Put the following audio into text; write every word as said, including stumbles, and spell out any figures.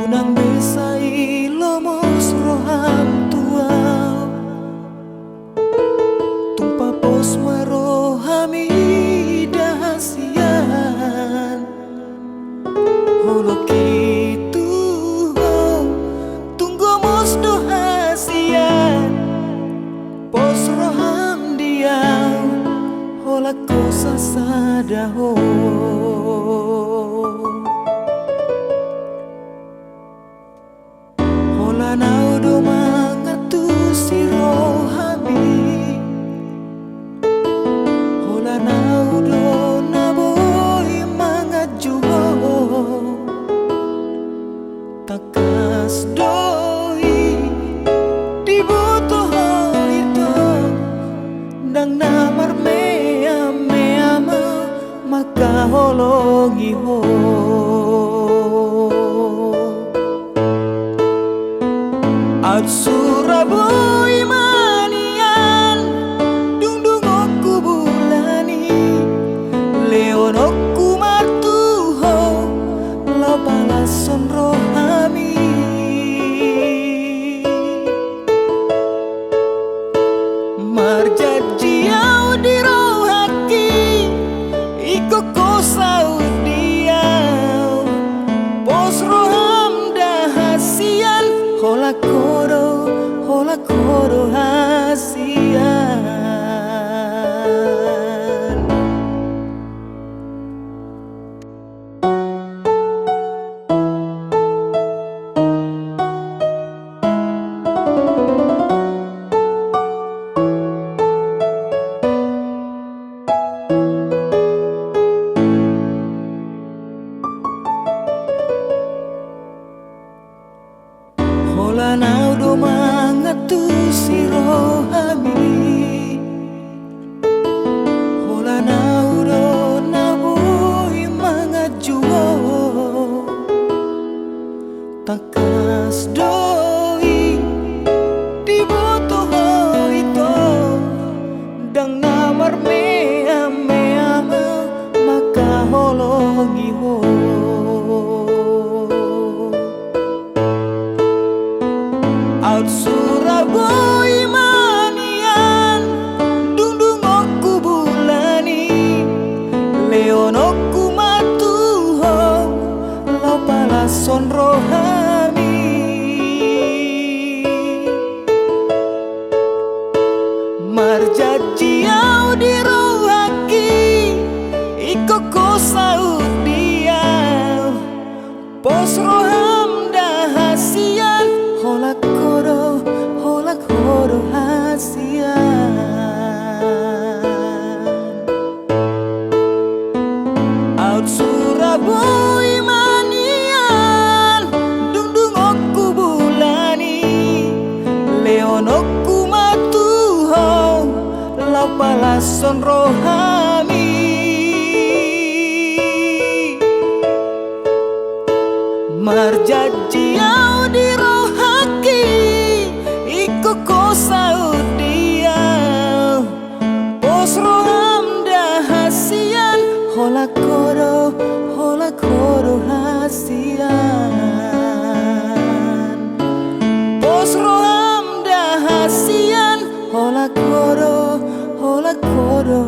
Nang besa i lomos roham tu ahu, tung papos ma roham ida hasian. Holong i tu ho, tung gomos do hasian. Pos roham di ahu, holan ho sasada ho. Holan ahu do mangantusi roham i, holan ahu do na boi manganju ho. Tangkas do i diboto ho ito, ndang na marmeamea ma mangkaholongi ho. Aut sura boi ma nian, dung dungokku bulan i, lehononku ma tu ho, laho palashon roham i. Marjanji ahu di rohangki, ingkon ho saut di ahu. Pos roham da hasian, holan ho do, holan ho do hasian. Holan ahu do mangantusi roham i, holan ahu do na boi manganju ho. Tangkas do i diboto ho ito, ndang na marmeamea ma mangkaholongi ho. Aut sura boi ma nian, dung dungokku bulan i, lehononku ma tu ho, laho palashon roham i. Marjanji ahu di rohangki, ingkon ho saut di ahu. Pos roham da hasian, holan ho do, holan ho do hasian. Aut sura boi ma nian, dung dungokku bulan i, lehononku ma tu ho, laho palashon roham i. Marjanji ahu di rohangki, ingkon ho saut di ahu. Pos roham da hasian, holan ho do, holan ho do hasian. Pos roham da hasian, holan ho do, holan ho do.